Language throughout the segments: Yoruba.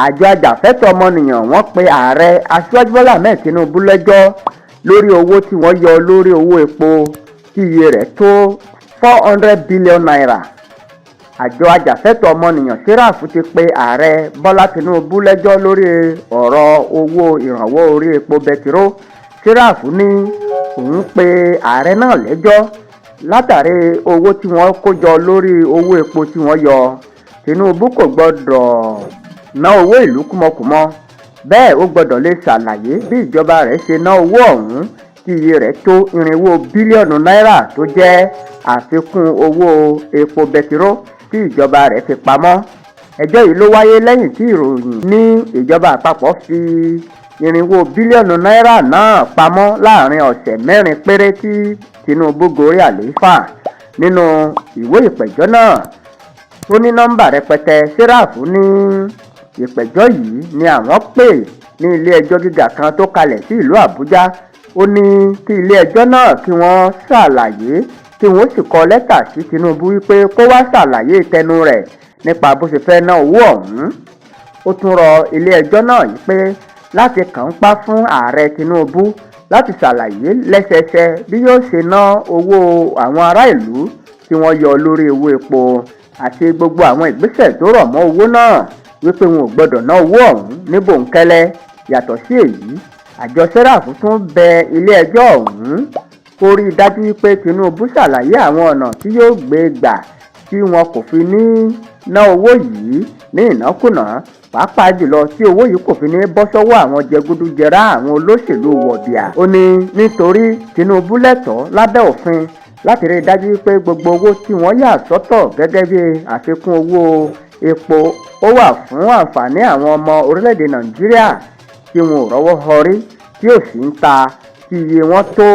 Àjọ ajàfẹ́tọ̀ọ́ ọmọnìyàn wọ́n pe ààrẹ Aṣíwájú Bọ́lá Ahmed Tinubu lẹ́jọ́ lórí owó tí wọ́n yọ lórí owó epo tí iye rẹ̀ tó ₦400 billion. Àjọ ajàfẹ́tọ̀ọ́ ọmọnìyàn SERAF ti pe ààrẹ Bọ́lá Tinubu lẹ́jọ́ lórí ọ̀rọ̀ owó ìrànwọ́ orí epo bẹtiró. SERAF ní òun pe ààrẹ náà lẹ́jọ́ látàrí owó tí wọ́n kó jọ lórí owó epo tí wọ́n yọ. Tinubu kò gbọ́dọ̀ ná owó ìlú kúmọkùmọ, bẹ́ẹ̀ ó gbọ́dọ̀ lè ṣàlàyé bí ìjọba rẹ̀ ṣe ná owó ọ̀hún tí iye rẹ̀ tó 400 bílíọ̀nù náírà tó jẹ́ àfikún owó epo bẹtiró tí ìjọba rẹ̀ fi pamọ́. Ẹjọ́ yìí ló wáyé lẹ́yìn tí ìròyìn ní ìjọba àpapọ̀ fi 400 bílíọ̀nù náírà náà pamọ́ láàrin ọ̀sẹ̀ 4 péré tí Tinubu gorí àlééfà. Nínú ìwé ìpẹ̀jọ́ náà tó ní nọ́ńbà rẹpẹtẹ, SERAF ní ìpẹ̀jọ́ yìí ni àwọn pè ní ilé-ẹjọ́ gíga kan tó kalẹ̀ sí ìlú Àbújá. Ó ní kí ilé-ẹjọ́ náà kí wọ́n ṣàlàyé, kí wọ́n sì kọ lẹ́tà sí Tinubu wípé kó wáá ṣàlàyé tẹnu rẹ̀ nípa bó ṣe fẹ́ẹ́ ná owó ọ̀hún. Ó tún rọ ilé-ẹjọ́ náà yìí pé láti kàn ń pa fún ààrẹ Tinubu láti ṣàlàyé lẹ́sẹẹsẹ bí yóò ṣe ná owó àwọn aráàlú tí wọ́n yọ lórí owó epo àti gbogbo àwọn ìgbésẹ̀ tó rọ̀ mọ́ owó náà, wípé wọn ò gbọ́dọ̀ ná owó ọ̀hún ní bòńkẹ́lẹ́. Yàtọ̀ sí èyí, àjọ SERAF tún bẹ ilé-ẹjọ́ ọ̀hún kó rí i dájú wípé Tinubu ṣàlàyé àwọn ọ̀nà tí yóò gbé gbà tí wọn kò fi ní í ná owó yìí ní ìnákúnàá, pàápàá jùlọ tí owó yìí kò fi ní bọ́ sọ́wọ́ àwọn jẹgúdújẹrá, àwọn olóṣèlú wọ̀bìà. Ó ní nítorí Tinubu lẹ́tọ̀ọ́ lábẹ́ òfin láti rí i dájú wípé gbogbo owó tí wọ́n yà sọ́tọ̀ gẹ́gẹ́ bí àfikún owó epo ó wà fún àǹfààní àwọn ọmọ orílẹ̀-èdè Nàìjíríà tí wọn ò rọ́wọ́ họrí, tí òṣì ń ta, tí iye wọn tó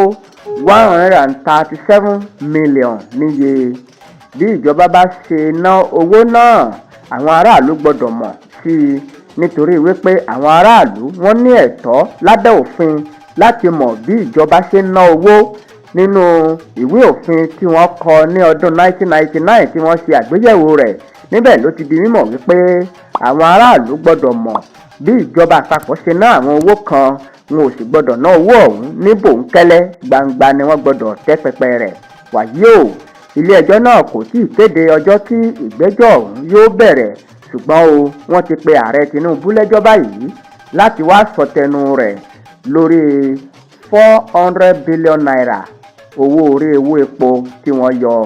137 million níye. Bí ìjọba bá ṣe ná owó náà, àwọn aráàlú gbọ́dọ̀ mọ̀ sí i, nítorí wípé àwọn aráàlú wọn ní ẹ̀tọ́ lábẹ́ òfin láti mọ bí ìjọba ṣe ń ná owó. Nínú ìwé òfin tí wọ́n kọ ní ọdún 1999 tí wọ́n ṣe àgbéyẹ̀wò rẹ̀, níbẹ̀ ló ti di mímọ̀ wípé àwọn aráàlú gbọ́dọ̀ mọ̀ bí ìjọba àpapọ̀ ṣe ná àwọn owó kan, wọn ò sì gbọ́dọ̀ ná owó ọ̀hún ní bòńkẹ́lẹ́, gbangba ni wọ́n gbọ́dọ̀ tẹ́ pẹpẹ rẹ̀. Wàyí o, ilé-ẹjọ́ náà kò tí ì kéde ọjọ́ tí ìgbẹ́jọ́ ọ̀hún yóò bẹ̀rẹ̀, ṣùgbọ́n o wọ́n ti pe ààrẹ Tinubu lẹ́jọ́ báyìí láti wáá sọ tẹnu rẹ̀ lórí ₦400 billion owó orí owó epo tí wọ́n yọ.